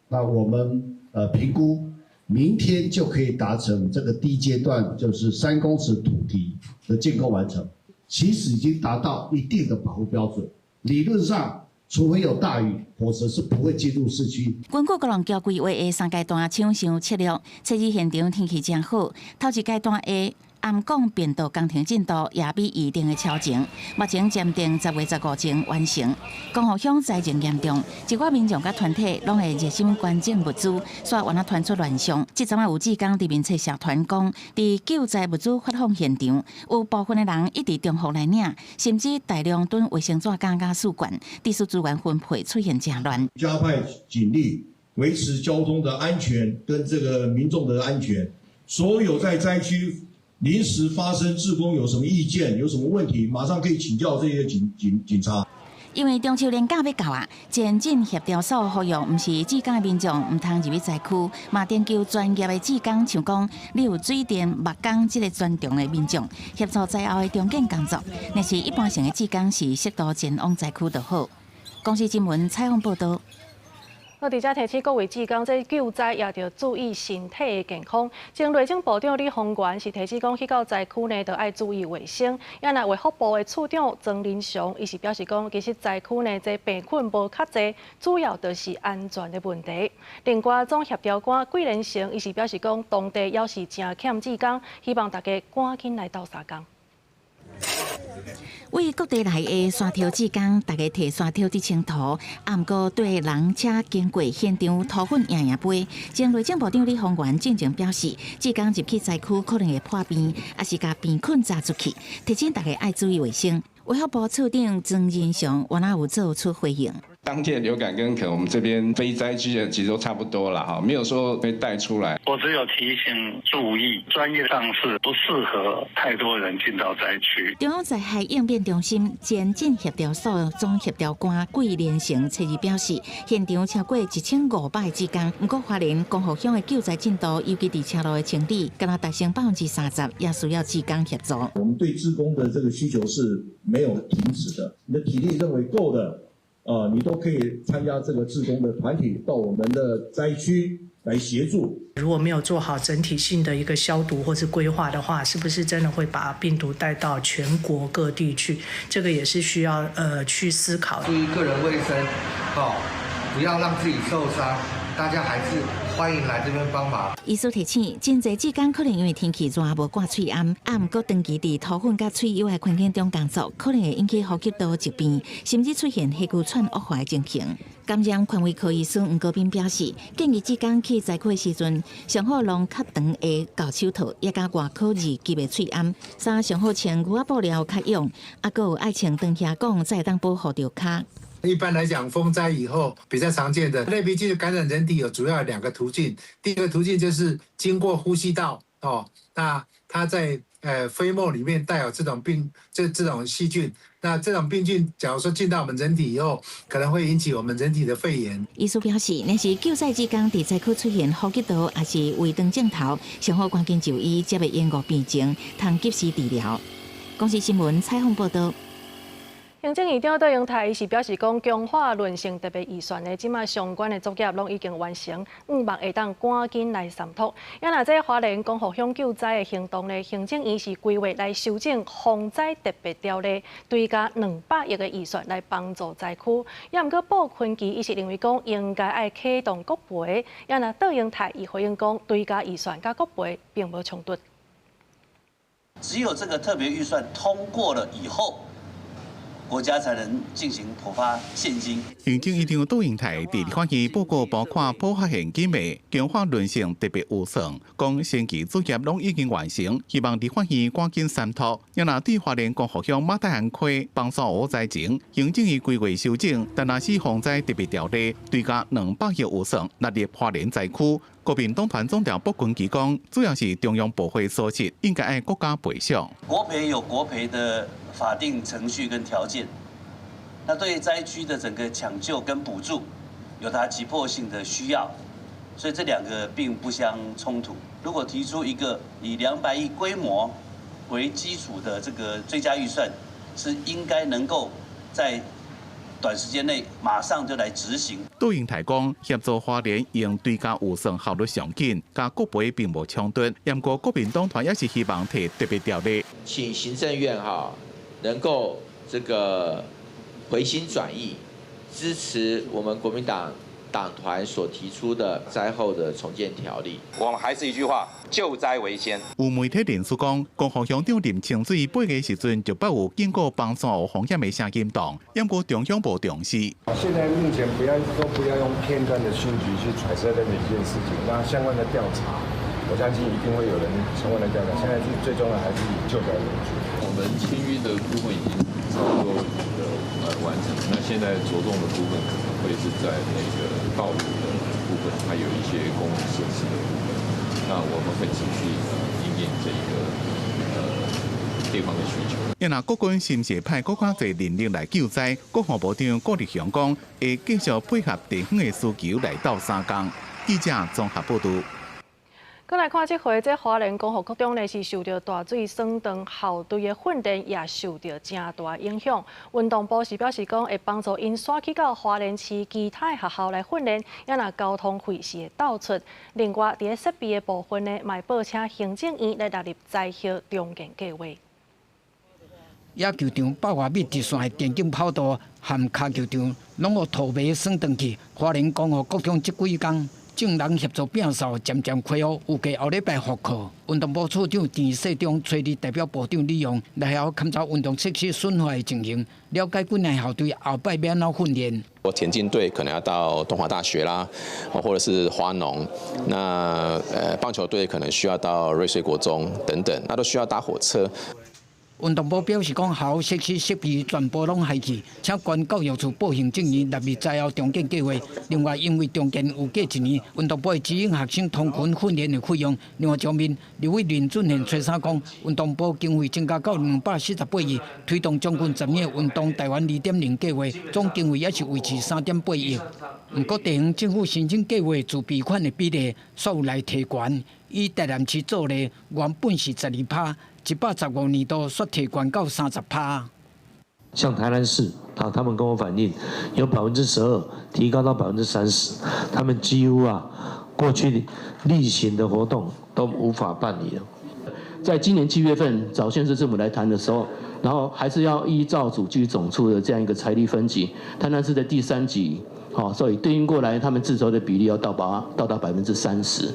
那我們評估明天就可以達成這個第一階段，就是3公尺土堤的建構完成，其實已經達到一定的保護標準，理論上，除非有大雨，否則是不會進入市區。根據國路橋規劃的三階段搶修策略，測試現場天氣誠好，頭一階段的暗港便道工程進度也比預定的超前，目前暫定10月15前完成。光復鄉災情嚴重，一寡民眾佮團體攏會熱心捐贈物資，煞原來傳出亂象。這陣仔有志工佇面冊社團講，佇救災物資發放現場，有部分的人一直重複來領，甚至大量囤衛生紙佮試管，致使資源分配出現誠亂。加派警力維持交通的安全跟這個民眾的安全，所有在災區臨時發生志工有什麼意見、有什麼問題，馬上可以請教這些警察。因為中秋連假欲到啊，前進協調所呼籲，毋是志工的民眾毋通入去災區，嘛徵求專業的志工，像講你有水電木工這個專長的民眾協助災後的重建工作。若是一般性的志工是適度前往災區就好。公視新聞採訪報導。我佇遮提醒各位志工，這救災也著注意身體的健康。前內政部長李鴻源是提醒講，去到災區呢，著愛注意衛生。也若衛福部的次長莊人祥，伊是表示講，其實災區呢，這病菌無較濟，主要就是安全的問題。另外，總協調官桂連成，伊是表示講，當地猶是誠欠志工，希望大家趕緊來鬥相共。為各地來的山挑志工，大家提山挑佇清塗，啊，毋過對人車經過現場塗粉贏贏飛。前內政部長李鴻源進前表示，志工入去災區可能會破病，抑是共病菌炸出去，提醒大家愛注意衛生。衛福部次長莊人祥原來有做出回應。當地的流感跟可能我們這邊非災區的其實都差不多了哈，沒有說被帶出來。我只有提醒注意，專業上是不適合太多人進到災區。中央災害應變中心前進協調所總協調官桂連成初日表示，現場超過1500志工，毋過花蓮光復鄉的救災進度，尤其佇車路的清理，敢若達成30%，也需要志工協助。我們對志工的這個需求是沒有停止的，你的體力認為夠的，你都可以參加這個志工的團體到我們的災區來協助。如果沒有做好整體性的一個消毒或是規劃的話，是不是真的會把病毒帶到全國各地去？這個也是需要去思考。注意個人衛生，哦，不要讓自己受傷。大家還是歡迎來這邊幫忙。醫師提醒，真濟志工可能因為天氣熱無掛喙罨，啊，毋過長期佇塗粉佮喙油的環境中工作，可能會引起呼吸道疾病，甚至出現氣氣喘惡化的情形。感染權威科醫師黃國斌表示，建議志工去災區的時陣，上好攏較長的厚手套，也佮外科二級的喙罨，衫上好穿牛仔布料較軟，啊，閣有愛穿長靴管，才會當保護著跤。一般來講，風災以後比較常見的類鼻疽感染人體有主要兩個途徑。第一個途徑就是經過呼吸道哦，那它在飛沫裡面帶有這種病，這種細菌。那這種病菌，假如說進到我們人體以後，可能會引起我們人體的肺炎。醫師表示，若是救災志工佇災區出現呼吸道抑是胃腸症頭，上好趕緊就醫，才袂延誤病情，通及時治療。公視新聞採訪報道。行政院長卓榮泰伊是表示講，強化韌性特別預算的，這馬相關的作業攏已經完成，向望會當趕緊來審妥。啊，若這花蓮光復鄉救災的行動呢，行政院是規劃來修正防災特別條例，追加200億的預算來幫助災區。也毋過布坤琪伊是認為講，應該愛啟動國賠。啊，若卓榮泰伊回應講，追加預算佮國賠並無衝突。只有這個特別預算通過了以後，國家才能進行普發現金。行政院長卓榮泰佇立法院報告，包括普發現金的強化韌性特別預算，講先期作業攏已經完成，希望立法院趕緊審妥。若對花蓮光復鄉馬太鞍溪崩山湖災情，行政院規劃修正，臺南市防災特別條例，追加200億預算納入花蓮災區。國民黨團總召傅崑萁講，主要是中央部會疏失，應該愛國家賠償。國賠有國賠的法定程序跟條件，那對災區的整個搶救跟補助，有它急迫性的需要，所以這兩個並不相衝突。如果提出一個以200億規模為基礎的這個追加預算，是應該能夠在短時間內馬上就來執行。卓榮泰講，協助花蓮用追加預算效率上緊，佮國賠並無衝突。毋過國民黨團也是希望提特別條例，請行政院哈能夠這個回心轉意，支持我們國民黨黨團所提出的災後的重建條例。我們還是一句話，救災為先。有媒體人士講，光復鄉長林清水8月時陣就捌有警告崩山湖風險的聲音動，毋過中央無重視。現在目前不要都不要用片段的訊息去揣測任何一件事情，那相關的調查，我相信一定會有人相關的調查。現在是最重要還是以救災為主。我們清淤的部分已經差不多的完成，那現在着重的部分可能會是在那個道路的部分，還有一些公共設施的部分。那我們會持續因應這個地方的需求。若國軍是毋是派閣較濟人力來救災？國防部長顧立雄講，會繼續配合地方的需求來鬥相共。記者綜合報導。閣來看這回，這花蓮光復國中呢是受著大水損斷，校隊的訓練也受著誠大影響。運動部是表示講，會幫助𪜶徙去到花蓮市其他的學校來訓練，也若交通費是會鬥出。另外，佇咧設備的部分呢，嘛會報請行政院來納入災後重建計劃。野球場8外米直線的田徑跑道和跤球場，攏予土泥損斷去。花蓮光復國中這幾工，眾人協助摒掃，漸漸恢復，預計後禮拜復課。運動部處長鄭世忠揣日代表部長李勇來校勘查運動設施損壞的情形，了解幾若校隊後擺欲按怎訓練。我田徑隊可能要到東華大學啦，或者是花農，那棒球隊可能需要到瑞穗國中等等，那都需要搭火車。運動部表示講，校設施設備全部攏害去，請縣教育處報行政院納入災後重建計劃。另外，因為重建有過一年，運動部會指引學生通勤訓練的費用。另外一方面，立委林俊憲初三講，運動部經費增加到248億，推動將近10年運動台灣2.0計劃，總經費也是維持3.8億。毋過地方政府申請計劃自備款的比例，煞有來提懸。以台南市做例，原本是12%。115年度煞提懸到30%。像台南市啊，他們跟我反映，由12%提高到30%，他們幾乎啊過去例行的活動都無法辦理了。在今年7月份找縣市政府來談的時候，然後還是要依照主計總處的這樣一個財力分級，台南市的第3級好，所以對應過來，他們自籌的比例要到達30%。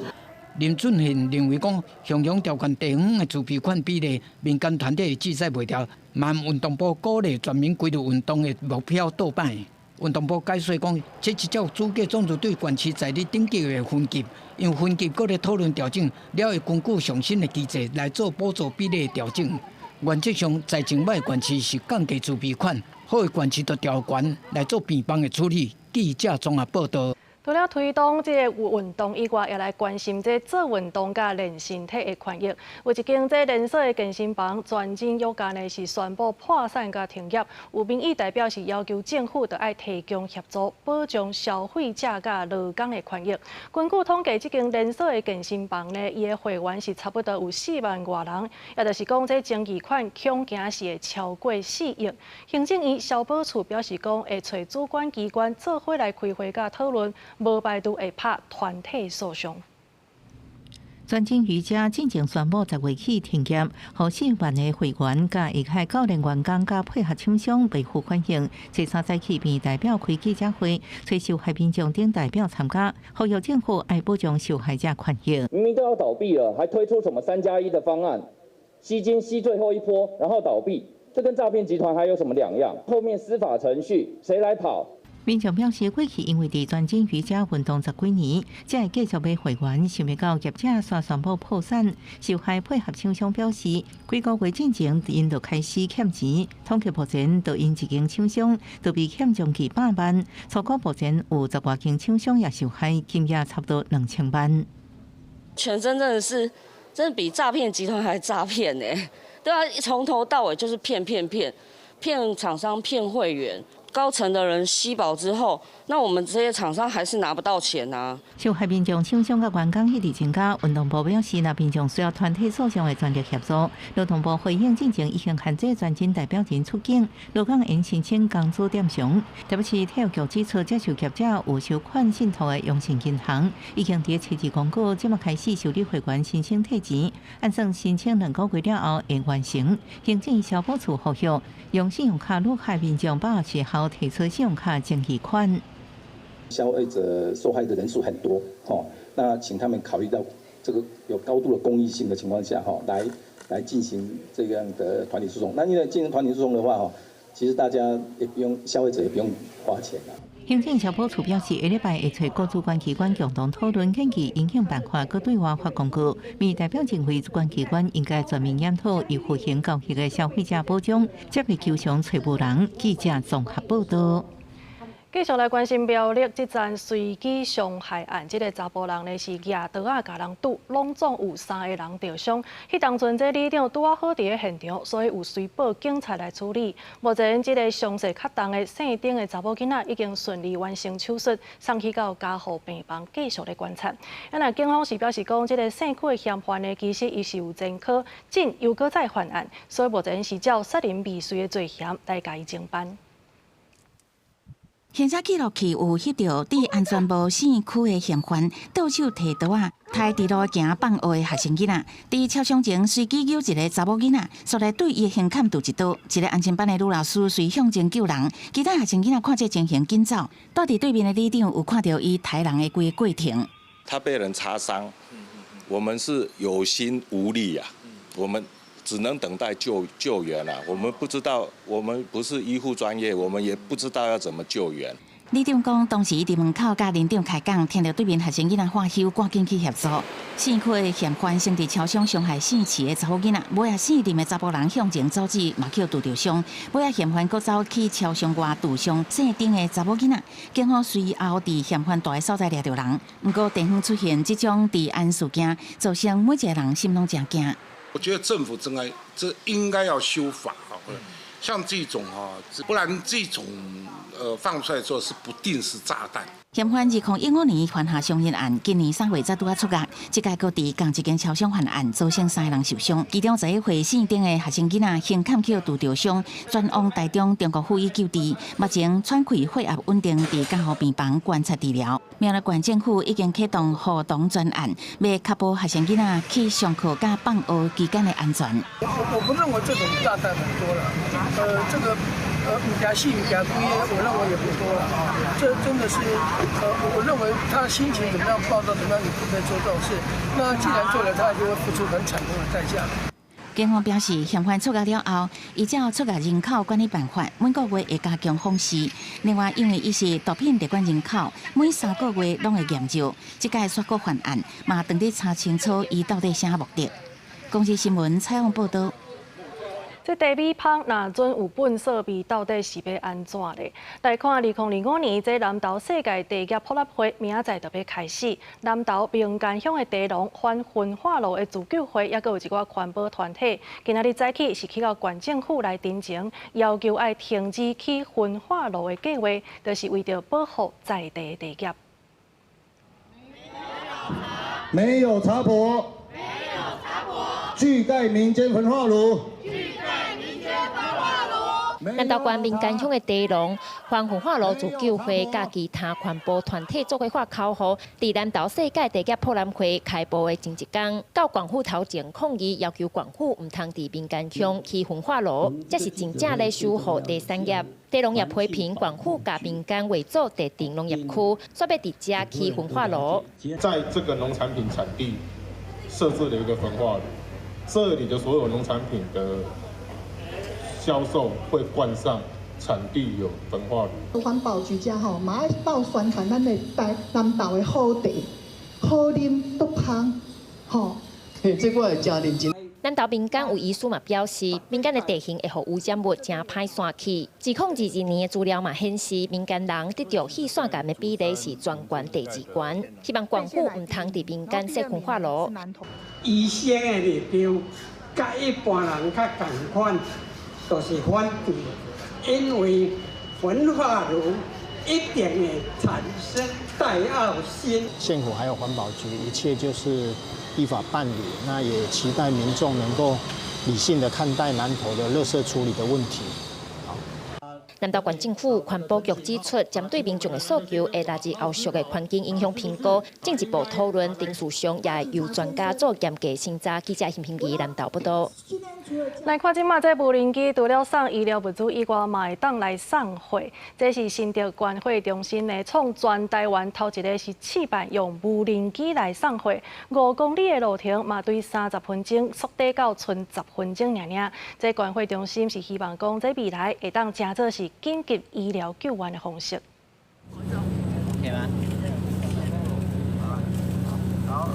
林俊憲認為講，向陽調懸地方的自備款比例，民間團體會制袂牢，嘛運動部鼓勵全民歸入運動的目標倒擺。運動部解說講，這是照主計總處對縣市財力等級的分級，用分級閣咧討論調整，了會根據上新的機制來做補助比例的調整。原則上，財政歹縣市是降低自備款，好的縣市就調懸來做病房的處理。記者綜合報道。除了推動這个運動以外，也來關心這做運動佮練身體的權益。有一間這連鎖的健身房全真瑜伽呢，是宣布破產佮停業。有民意代表是要求政府著愛提供協助，保障消費者佮勞工的權益。根據統計，這間連鎖的健身房呢，伊的會員是差不多有4萬外人，也就是講，這爭議款恐驚是會超過4億。行政院消保處表示講，會揣主管機關做伙來開會佮討論。無排除會拍團體訴訟。全真瑜伽進前宣布10月起停業，予4萬个會員佮一開教練員工佮配合廠商袂赴反應。初三早起便代表開記者會，揣受害民眾等代表參加，呼籲政府愛保障受害者權益。明明都要倒閉了，還推出什麼3加1的方案，吸金吸最後一波，然後倒閉，這跟詐騙集團還有什麼兩樣？後面司法程序誰來跑？民眾表示，過去因為佇全真瑜伽運動十幾年，才會繼續買會員，想袂到業者煞宣布破產。受害配合廠商表示，幾個月進前𪜶就開始欠錢，統計目前就𪜶一間廠商就被欠將近100萬，初估目前有十外間廠商也受害，金額差不多2000萬。全真真的是，真的比詐騙集團還詐騙呢，對啊，從頭到尾就是騙騙騙，騙廠商騙會員。高層的人吸飽之後，那我們這些廠商還是拿不到錢啊。受害民眾廠商佮員工一直增加，運動部表示，若民眾需要團體訴訟的專業協助。勞動部回應進前已經限制全真代表人出境，勞工應申請工資點償。台北市體育局指出，接受業者有收款信託的榮信銀行，已經佇初二公告，這馬開始受理會員申請退錢，按算申請2個月了後會完成。行政消保處呼籲，用信用卡旅客民眾把握時候提出信用卡爭議款。消費者受害的人數很多，吼，那請他們考慮到這個有高度的公益性的情況下，哈，來進行這樣的團體訴訟。那因為進行團體訴訟的話，哈，其實大家也不用，消費者也不用花錢啦。行政消保處表示，下禮拜會揣各主管機關共同討論建議影響辦法，閣對外發公告。民意代表認為，主管機關應該全面檢討依附行交易的消費者保障，才袂求償揣無人。記者綜合報道。繼續來關心苗栗這樁隨機傷害案，這个查埔人呢是舉刀仔共人挃，攏總有三个人著傷。彼當陣這里長拄仔好佇咧現場，所以有隨報警察來處理。目前這个傷勢較重的姓丁的查某囡仔已經順利完成手術，送去到加護病房繼續咧觀察。啊，那警方是表示講，這个姓許的嫌犯呢，其實伊是有前科，進又閣再犯案，所以目前是照殺人未遂的罪嫌來共伊偵辦。行車記錄器有翕著佇安全帽姓許的嫌犯，倒手提刀仔，刣佇路行放學的學生囡仔，佇車廂前隨機搝一个查某囡仔，煞來對伊的胸坎挃一刀。一个安親班的女老師隨向前救人，其他學生囡仔看這情形緊走。蹛佇對面的里長有看著伊刣人的規个過程。他被人擦傷，我們是有心無力啊，我們只能等待救援了。我們不知道，我們不是醫護專業，我們也不知道要怎麼救援。里長講，當時佇門口佮鄰長開講，聽著對面學生囡仔喊休，趕緊去協助。姓許的嫌犯先佇車廂傷害姓池的查某囡仔，尾仔姓林的查埔人向前阻止，嘛去挃著傷。尾仔嫌犯閣走去車廂外挃傷姓丁的查某囡仔。警方隨後佇嫌犯蹛的所在掠著人，毋過地方出現這種治安事件，造成每一个人心攏誠驚。我覺得政府正在這應該要修法啊，像這種啊，不然這種放出來之後是不定時炸彈。嫌犯2015年犯下傷人案，今年3月才拄仔出獄，這擺閣佇仝一間超商犯案，造成三个人受傷。其中11歲姓丁的學生囡仔胸坎去挃著傷，轉往台中中國附醫救治，目前喘氣血壓穩定，佇加護病房觀察治療。苗栗縣政府已經啟動護童專案，欲確保學生囡仔去上課佮放學期間的安全。我不認為這種炸彈很多了，這個。毋驚死毋驚鬼的，我認為也不多了啊。這真的是，我認為他心情怎麼樣暴躁怎麼樣，你不可以做這種事。那既然做了，他就會付出很慘痛的代價。警方表示，嫌犯出獄了後，依照出獄人口管理辦法，每個月會加強訪視。另外，因為伊是毒品特管人口，每3個月攏會驗尿。這擺煞閣犯案，嘛當咧查清楚伊到底啥目的。公視新聞採訪報導。這茶米蜂若準有糞埽味，到底是欲按怎咧？來看2025年這南投世界茶葉博覽會，明仔載就欲開始。南投民間鄉的茶農反焚化爐的自救會，抑閣有一寡環保團體，今仔日早起是去到縣政府來陳情，要求愛停止起焚化爐的計劃，就是為著保護在地的茶葉。沒有茶婆，沒有茶婆，拒蓋民間焚化爐。南投縣民間鄉的茶農反焚化爐自救會，佮其他環保團體做伙發口號，佇南投世界茶葉博覽會開幕的前一工，到縣府頭前抗議，要求縣府毋通佇民間鄉起焚化爐，這是真正咧守護茶產業。茶農也批評縣府共民間劃做特定農業區，煞欲佇遮起焚化爐。在這個農產品產地設置了一個焚化爐，這裡的所有農產品的銷售會冠上產地有焚化爐。環保局遮吼，嘛愛鬥宣傳咱的台南投的好茶、好啉毒香，吼。這我會真認真。南投民間有醫師嘛表示，民間的地形會予污染物誠歹散去。2022年的資料嘛顯示，民間人得著肺腺癌的比例是全國第二懸。希望縣府毋通佇民間設焚化爐。醫生的立場，佮一般人較仝款。就是反對，因為焚化爐一定會產生戴奧辛。縣府還有環保局，一切就是依法辦理。那也期待民眾能夠理性的看待南投的垃圾處理的問題。南投縣政府環保局指出，針對民眾的訴求，會納入後續的環境影響評估，進一步討論，程序上也會由專家做嚴格審查。記者陳平儀南投報導。來看這馬這無人機除了送醫療物資以外，嘛會當來送貨。這是新竹關貨中心呢，創全台灣頭一个是試辦用無人機來送貨。5公里的路程嘛，對30分鐘縮短到賰10分鐘爾爾。這關貨中心是希望講，這未來會當成做是緊急醫療救援的方式。 OK 嗎？好。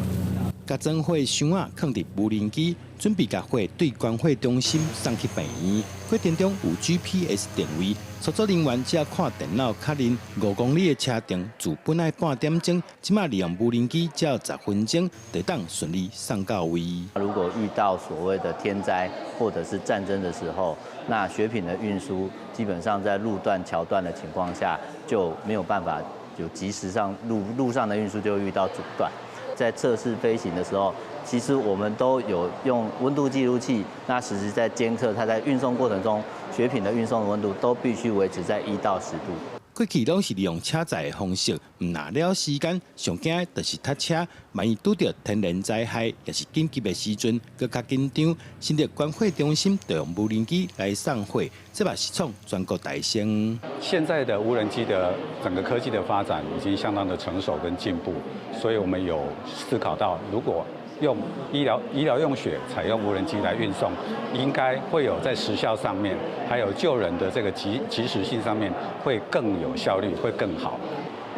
共裝貨箱仔囥佇無人機，準備共貨對關貨中心送去病院。過程中有 GPS 定位，操作人員只要看電腦確認5公里的車程，自本來半點鐘，這馬利用無人機只要10分鐘，就當順利送到位。如果遇到所謂的天災或者是戰爭的時候，那血品的運輸基本上在路斷橋斷的情況下就沒有辦法有及時上路路上的運輸就會遇到阻斷。在測試飛行的時候，其實我們都有用溫度記錄器，那實時在監測它在運送過程中血品的運送的溫度都必須維持在1到10度。過去攏是利用車載的方式，毋但了時間，上驚的就是塞車。萬一拄著天然災害，抑是緊急的時陣，閣較緊張。新竹關貨中心就用無人機來送貨，這嘛是創全國大先。現在的無人機的整個科技的發展已經相當的成熟跟進步，所以我們有思考到，如果用醫療用血採用無人機來運送，應該會有在時效上面，還有救人的這個及時性上面會更有效率，會更好。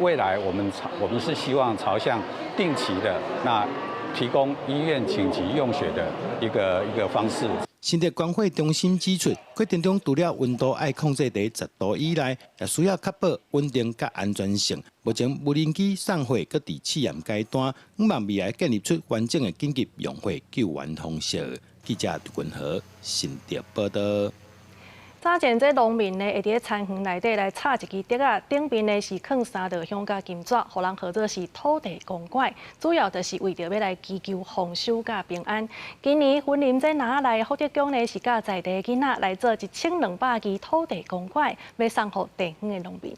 未來我們是希望朝向定期的那提供醫院緊急用血的一個方式。新竹關貨中心指出，過程中除了溫度愛控制佇10度以內，也需要確保穩定佮安全性。目前無人機送貨閣佇試驗階段，向望未來建立出完整的緊急用血救援方式。記者杜君和新竹報導。早前這農民呢，會佇咧田園內底來插一支竹仔，頂面呢是囥三道香佮金紙，予人號做是土地公拐，主要就是為著欲來祈求豐收佮平安。今年雲林這林仔內福德宮呢，是佮在地囡仔來做1200支土地公拐，欲送予地方的農民。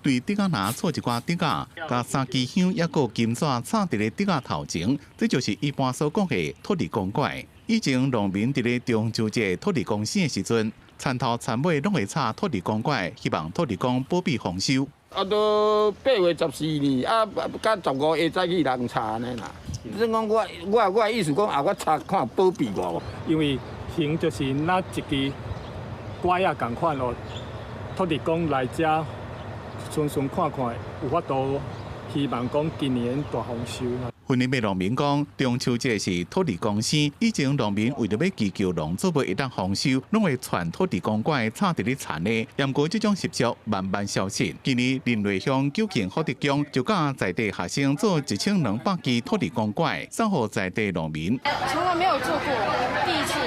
對竹仔籃錯一寡竹仔，共三支香抑閣金紙插佇咧竹仔頭前，這就是一般所講的土地公拐。以前農民佇咧中秋節土地公生的時陣，田頭田尾攏會插土地公粿，希望土地公保庇豐收。啊，都8月14日，啊，佮15下早起人插呢啦。你講我的意思講啊，我插看保庇我。因為形就是若一支拐仔仝款哦，土地公來遮，順順看看，有法度希望講今年大豐收。雲林的農民講，中秋節是土地公生，以前農民為著欲祈求農作物會當豐收，攏會串土地公粿插佇咧田內。毋過這種習俗慢慢消失。今年林內鄉九慶福德宮就佮在地學生做1200支土地公粿，送予在地農民。從來沒有做過，第一次。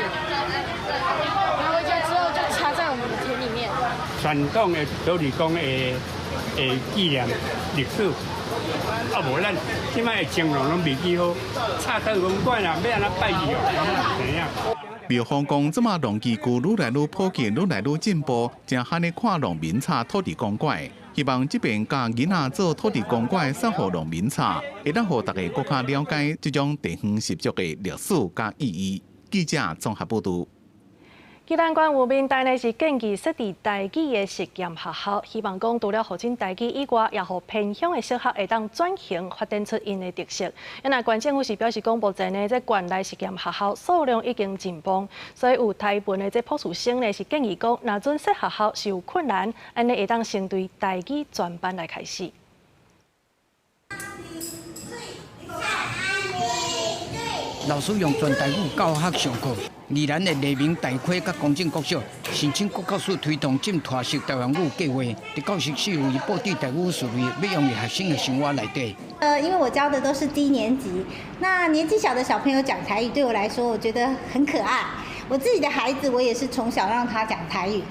拿回家之後就插在我們的田裡面。傳統的土地公的紀念歷史。啊，無咱這擺的情況攏袂記好，插土地公粿啦，欲按怎拜伊哦，攏毋知影。廟方講，這馬農機具愈來愈普及，愈來愈進步，正罕咧看農民插土地公粿，希望這邊教囡仔做土地公粿，送予農民插，會當予大家閣較了解這種地方習俗的歷史佮意義。記者綜合報導。宜蘭縣有民代呢是建議設置台語的實驗學校，希望講除了予診台語以外，也予偏鄉的小學會當轉型發展出𪜶的特色。啊，縣政府是表示講，目前呢這縣內實驗學校數量已經真豐，所以有台文的這博士生呢是建議講，若準設學校是有困難，按呢會當先對台語專班來開始。老師用全台語教學上課，宜蘭的黎明大溪佮公正國小申請國教署推動進特色台灣語計劃，佇教室四圍布置台語詞彙，欲用佇學生的生活內底。因為我教的都是低年級，那年紀小的小朋友講台語，對我來說，我覺得很可愛。我自己的孩子，我也是從小讓他講台語。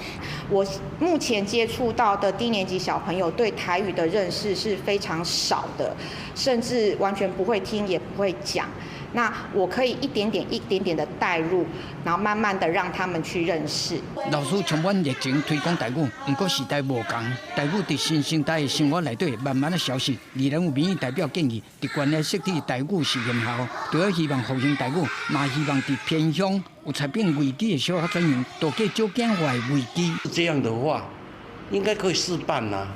我目前接觸到的低年級小朋友對台語的認識是非常少的，甚至完全不會聽，也不會講。那我可以一點點、一點點的帶入，然後慢慢的讓他們去認識。老師充滿熱情推廣台語，毋過時代無仝，台語佇新生代的生活內底慢慢的消失。宜蘭有民意代表建議，佇縣內設置台語實驗校，除了希望復興台語，嘛希望佇偏鄉有財變危機的小學轉型，渡過少囝化的危機。這樣的話，應該可以試辦啦。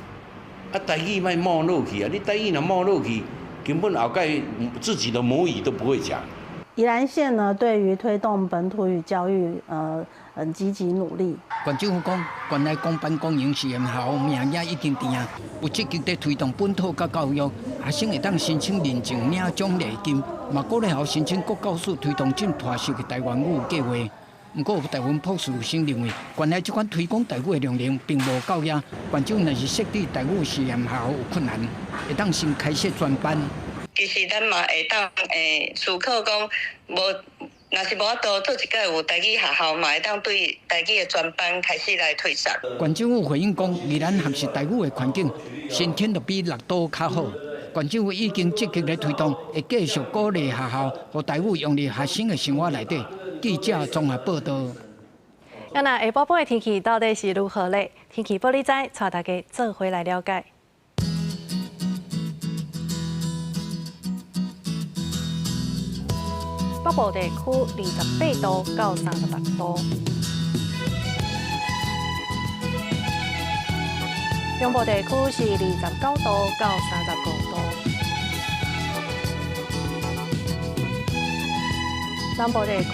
啊，台語莫沒落去啊！你台語若沒落去，根本後蓋自己的母語都不會講。宜蘭縣呢，對於推動本土語教育，很積極努力。縣政府講，縣內公辦公營實驗校名額已經定，有積極地推動本土佮教育，學生會當申請認證領獎勵金，嘛鼓勵學申請國教署推動進特色的台灣語計劃。毋過，有台灣博士生認為，縣內這款推廣台語的量能並無夠額，縣政府若是設置台語實驗校有困難，會當先開設專班。其實咱嘛會當思考講，無若是無法度做一個有台語學校，嘛會當對台語的專班開始來推廣。縣政府回應講，宜蘭學習台語的環境先天就比六都較好。縣政府已經積極來推動，會繼續鼓勵學校予台語融入學生的生活內底。記者綜合報導。啊，那下晡晡的天氣到底是如何咧？天氣報你知，帶大家做伙來了解。北部地區28度到36度，中部地區是29度到35度，南部地區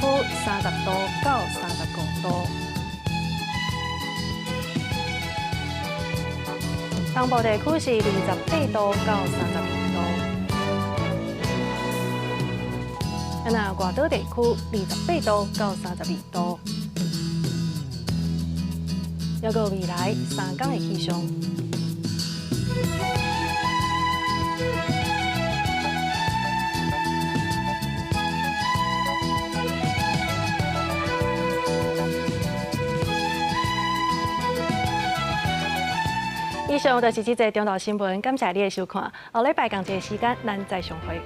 30度到35度，東部地區是28度到32度。那外島地區28度到32度，猶閣未來3天的氣象。以上就是這節中晝新聞，感謝你的收看。後禮拜仝一个時間，咱再相會。